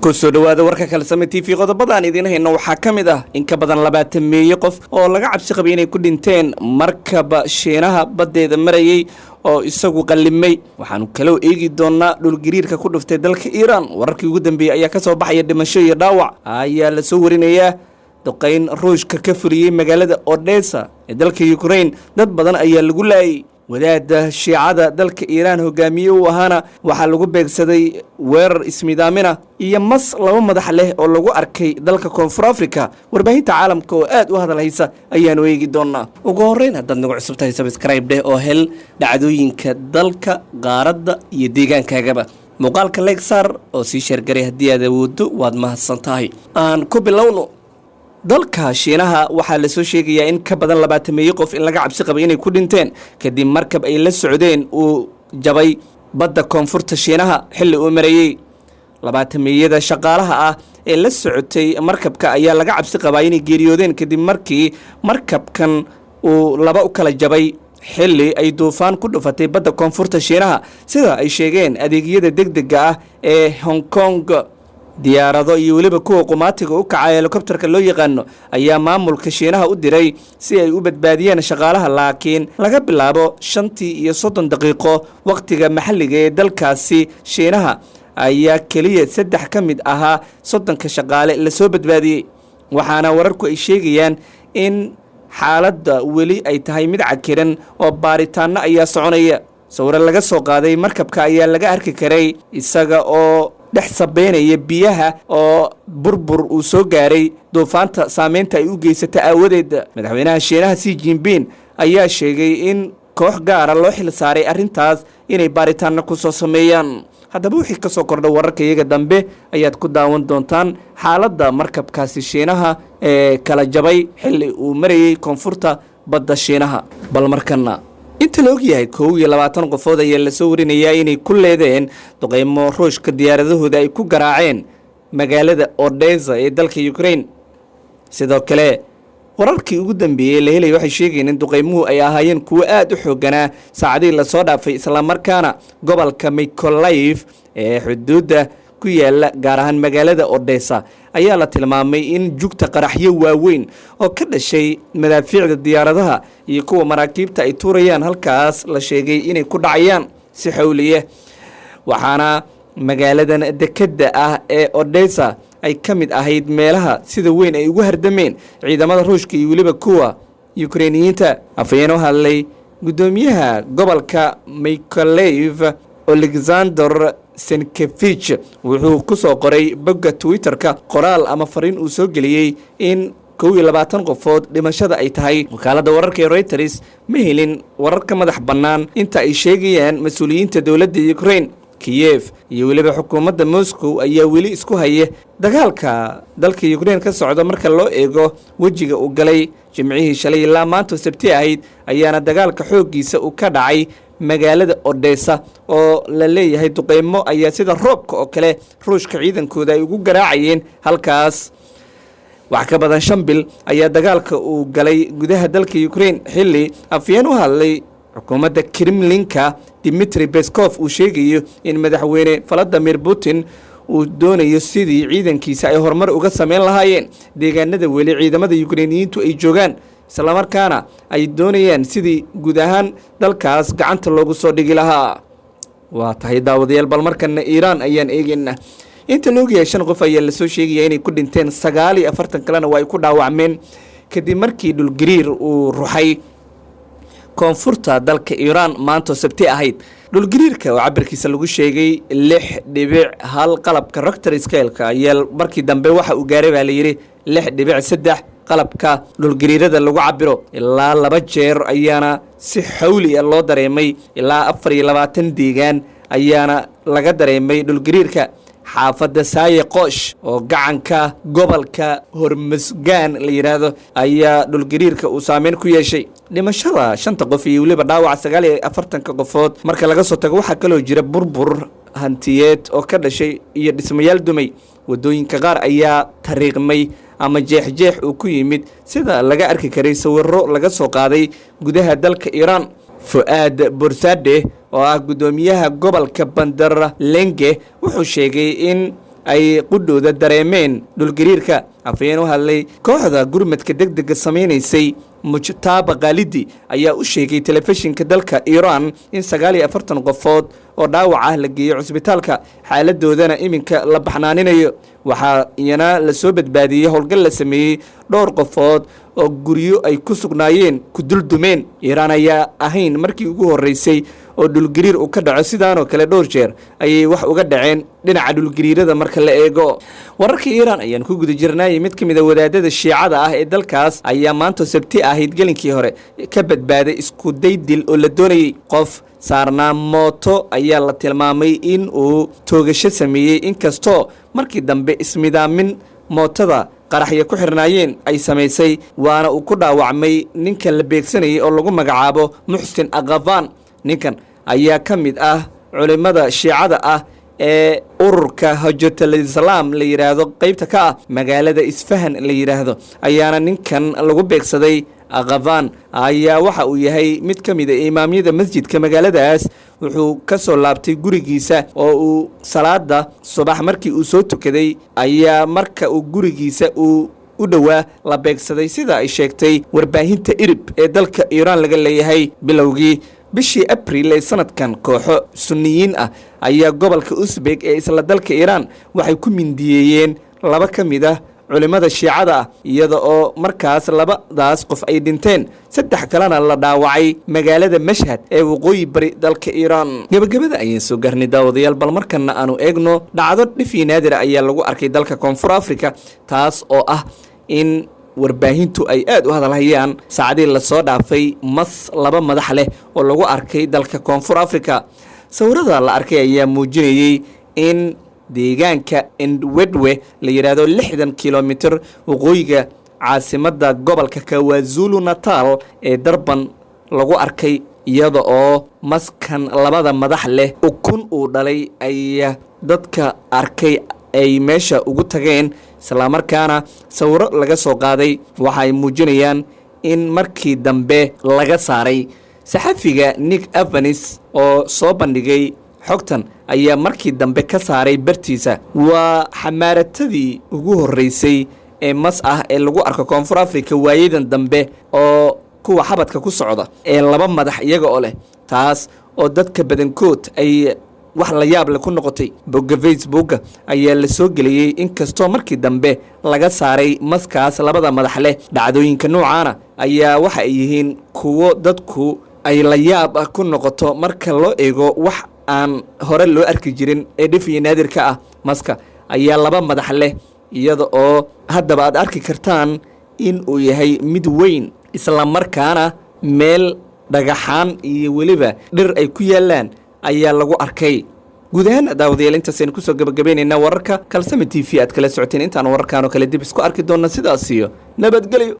Kusoo dhawaada warka Kalsame TV. Qodobadaan idiin hayno waxaa ka mid ah in ka badan 20-meeyo qof oo laga cabsi qabay inay ku dhinteen markaba Shiinaha baddeeda marayay oo isagu qallimay. Waxaanu kaloo eegi doonaa dhulgariirka ku dhuftay dalka Iiraan. Wararkii ugu dambeeyey ayaa ka soo baxaya. Dhimasho iyo dhaawac ayaa la soo warinayaa. Duqayn Ruushka ka fuliyey magaalada Odessa ee dalka Ukrain, dad badan ayaa lagu laayay. Wadaada Shiicada dalka Iiraan hogaamiye u ahaana waxaa lagu beegsaday weerar ismidaamina. Iyo mas laba madax leh oo lagu arkay dalka Koonfur Africa, warbaahinta caalamka oo aad u hadal haysa ayaanu eegi doonaa. Ugu horreyn, haddaad nagu cusub tahay, subscribe dheh oo hel dhacdooyinka dalka, qaaradda iyo deegaankaagaba. Muuqaalka like saar oo sii share garay haddii aad awooddo. Waad mahadsan tahay. Aan ku bilowno. Dalka Shiinaha waxaa lasoo sheegayaa in ka badan 20-meeyo qof in laga cabsi qabay inay ku dhinteen kadib markab ay la socdeen uu jabay badda koonfurta Shiinaha xilli uu marayey. 20-meeyada shaqaalaha ah ee la socotay markabka ayaa laga cabsi qabaa inay geeriyoodeen kadib markii markabkan uu laba u kala jabay xilli ay duufaan ku dhufatay badda koonfurta Shiinaha, sida ay sheegeen adeegyada degdega ah ee Hong Kong. Diyaarado iyo weliba kuwa qumaatiga u kaca, helikobterka loo yaqaano, ayaa maamulka Shiinaha u diray si ay u badbaadiyaan shaqaalaha, laakiin laga bilaabo 5:30 wakhtiga maxalliga ee dalkaasi Shiinaha ayaa keliya saddex ka mid ahaa 30-ka shaqaale lasoo badbaadiyey. Waxaana wararku ay sheegayaan in xaaladda weli ay tahay mid cakiran oo baaritaanno ayaa soconaya. Sawiro laga soo qaaday markabka ayaa laga arki karay isaga oo dhex sabeynaya biyaha oo burbur uu soo gaaray duufaanta saameynta ay u geysata aawadeed. Madaxweynaha Shiinaha Xi Jinping ayaa sheegay in koox gaara loo xil saaray arrintaas inay baaritaano ku soo sameeyaan. Haddaba, wixii ka soo kordha wararka iyaga dambe ayaad ku daawan doontaan xaaladda markabkaasi Shiinaha ee kala jabay xilli uu marayey koonfurta badda Shiinaha. Bal markana, inta la ogyahay 21 qofood ayaa lasoo warinayaa inay ku leedeen duqeymo Ruushka diyaaradahooda ay ku garaaceen magaalada Odessa ee dalka Ukraine. Sidoo kale, wararkii ugu dambeeyey la helaya waxay sheegayeen in duqeymuhu ay ahaayeen kuwo aada u xooganaa saacadihii lasoo dhaafay, islamarkaana gobolka Mykolaiv ee xuduudda ku yaala, gaar ahaan magaalada Odessa, ayaa la tilmaamay in jugta qaraxyo waaweyn oo ka dhashay madaafiicda diyaaradaha iyo kuwa maraakiibta ay tuurayaan halkaas la sheegay inay ku dhacayaan si xawliya. Waxaana magaaladan dekedda ah ee Odessa ay ka mid ahayd meelaha sida weyn ay ugu hardameen ciidamada Ruushka iyo weliba kuwa Yukrainiyiinta. Afhayeen u hadlay guddoomiyaha gobolka Mykolaiv, Alexander Senkevich, wuxuu ku soo qoray bogga Twitter-ka qoraal ama fariin uu soo geliyey in 21 qofood dhimashada ay tahay. Wakaaladda wararka ee Reuters ma helin warar ka madax bannaan inta ay sheegayaan mas-uuliyiinta dowladda Ukraine. Kiyef iyo weliba xukuumadda Moscow ayaa weli isku haya dagaalka dalka Ukraine ka socda. Marka loo eego wejiga uu galay Jimcihii shalay ilaa maanta Sabti ahayd, ayaana dagaalka xooggiisa uu ka dhacay magaalada Odessa, oo la leeyahay duqeymo ayaa sida roobka oo kale Ruushka ciidankooda ay ugu garaacayeen halkaas. Wax ka badan 5 bil ayaa dagaalka uu galay gudaha dalka Ukraine, xilli afyeen u hadlay xukuumadda Kremlinka, Dmitri Peskov, uu sheegayo in Madaxweyne Vladimir Putin uu doonayo sidii ciidankiisa ay horumar uga sameyn lahaayeen deegaanada weli ciidamada Yukrainiyiintu ay joogaan, islamarkaana ay doonayaan sidii guud ahaan dalkaas gacanta loogu soo dhigi lahaa. Waa tahay, daawadayaal, bal markana Iiraan ayaan eegeynaa. Inta la ogyahay shan qof ayaa lasoo sheegaya inay ku dhinteen, 49 kalena waa ay ku dhaawacmeen kadib markii dhulgariir uu ruxay koonfurta dalka Iiraan maantoo Sabti ahayd. Dhulgariirka oo cabirkiisa lagu sheegay 6.1 qalabka Richter scale-ka ayaa markii dambe waxa uu gaaray, baa layidhi, 6.3 qalabka dhulgariirada lagu cabiro. Ilaa laba jeer ayaana si xawli ah loo dareemay. Ilaa 24 deegaan ayaana laga dareemay dhulgariirka. Xaafadda Saaye Qoosh oo gacanka gobolka Hormasgaan la yidhaahdo ayaa dhulgariirka uu saameyn ku yeeshay. Dhimashada shanta qof iyo weliba dhaawaca 49-ka qofood marka laga soo tago, waxaa kaloo jira burbur hantiyeed oo ka dhashay iyo dhismayaal dumay. Waddooyinka qaar ayaa tariiqmay ama jeexjeex uu ku yimid, sida laga arki karay sawiro laga soo qaaday gudaha dalka Iiraan. Fu'aad Bursade oo ah guddoomiyaha gobolka Bandar Lenge wuxuu sheegay in ay qudhooda dareemeen dhulgariirka. Afayeen u hadlay kooxda gurmadka degdega samaynaysay, Mujtaaba Khaalidi, ayaa u sheegay telefishinka dalka Iiraan in 49 qofood oo dhaawac ah la geeyey cusbitaalka, xaaladoodana iminka la baxnaaninayo. Waxaa iyana la soo badbaadiyey howlgal la sameeyey dhowr qofood oo guryo ay ku sugnaayeen ku duldumeen. Iiraan ayaa ahayn markii ugu horreysay oo dhulgariir uu ka dhaco sidaanoo kale. Dhowr jeer ayay wax uga dhaceen dhinaca dhulgariirada marka la eego. Wararka Iiraan ayaan ku guda jirnay. Mid ka mid a wadaadada Shiicada ah ee dalkaas ayaa maanta Sabti ahayd gelinkii hore ka badbaaday isku day dil oo la doonayey. Qof saarnaa mooto ayaa la tilmaamay in uu toogasho sameeyey, inkastoo markii dambe ismidaamin mootada qaraxya ku xirnaayeen ay samaysay, waana uu ku dhaawacmay ninka la beegsanayay oo lagu magacaabo Muxsin Akafaan. Ninkan ayaa ka mid ah culimmada Shiicada ah ee ururka Hojatul Islaam la yidhaahdo, qeybta ka ah magaalada Isfahan la yidhaahdo ayaana ninkan lagu beegsaday. Akafaan ayaa waxa uu yahay mid ka mid a imaamyada masjidka magaaladaas. Wuxuu ka soo laabtay gurigiisa oo uu salaada subax markii uu soo tukaday ayaa marka uu gurigiisa uu u dhowaa la beegsaday, sida ay sheegtay warbaahinta IRIB ee dalka Iiraan laga leeyahay. Bilowgii bishii Abril ee sanadkan, kooxo Sunniyiin ah ayaa gobolka Usbek ee isla dalka Iiraan waxay ku mindiyeeyeen laba ka mid ah culimmada Shiicada ah, iyada oo markaas labadaas qof ay dhinteen, saddex kalena la dhaawacay magaalada Mashhad ee waqooyi bari dalka Iiraan. Gebagabada ayaan soo gaarnay, daawadayaal. Bal markana aanu eegno dhacdo dhif iyo naadira ayaa lagu arkay dalka Koonfur Africa, taas oo ah in warbaahintu ay aad u hadalhayaan saacadii lasoo dhaafay: mas laba madax leh oo lagu arkay dalka Koonfur Africa. Sawirada la arkay ayaa muujinayey in deegaanka Ndwedwe la yidhaahdo, 60 kilomitir waqooyiga caasimadda gobolka KwaZulu Natal ee Durban, lagu arkay iyada oo maskan labada madax leh ukun uu dhalay ay dadka arkay ay meesha ugu tageen, islamarkaana sawiro laga soo qaaday waxa ay muujinayaan in markii dambe laga saaray. Saxafiga Nick Evans oo soo bandhigay xogtan ayaa markii dambe ka saaray bartiisa. Waa xamaaratadii ugu horreysay ee mas ah ee lagu arko Koonfur Africa waayadan dambe, oo kuwa xabadka ku socda ee laba madax iyaga oo leh, taas oo dadka badankood ay wax la yaab leh ku noqotay. Bogga Facebooka ayaa la soo geliyey, inkastoo markii dambe laga saaray maskaas labada madax leh. Dhacdooyinka noocaana ayaa waxa ay yihiin kuwo dadku ay la yaab ah ku noqoto marka loo eego wax aan hore loo arki jirin ee dhif iyo naadirka ah. Maska ayaa laba madax leh, iyada oo haddaba aad arki kartaan in uu yahay mid weyn, islamarkaana meel dhagaxaan iyo weliba dhir ay ku yaallaan ayaa lagu arkay. Guud ahaan, daawadayaal, intaasaynu kusoo gabagabaynaynaa wararka Kalsame TV aad kala socoteen. Intaan wararkaan oo kale dib isku arki doonna, sidaas iyo nabadgelyo.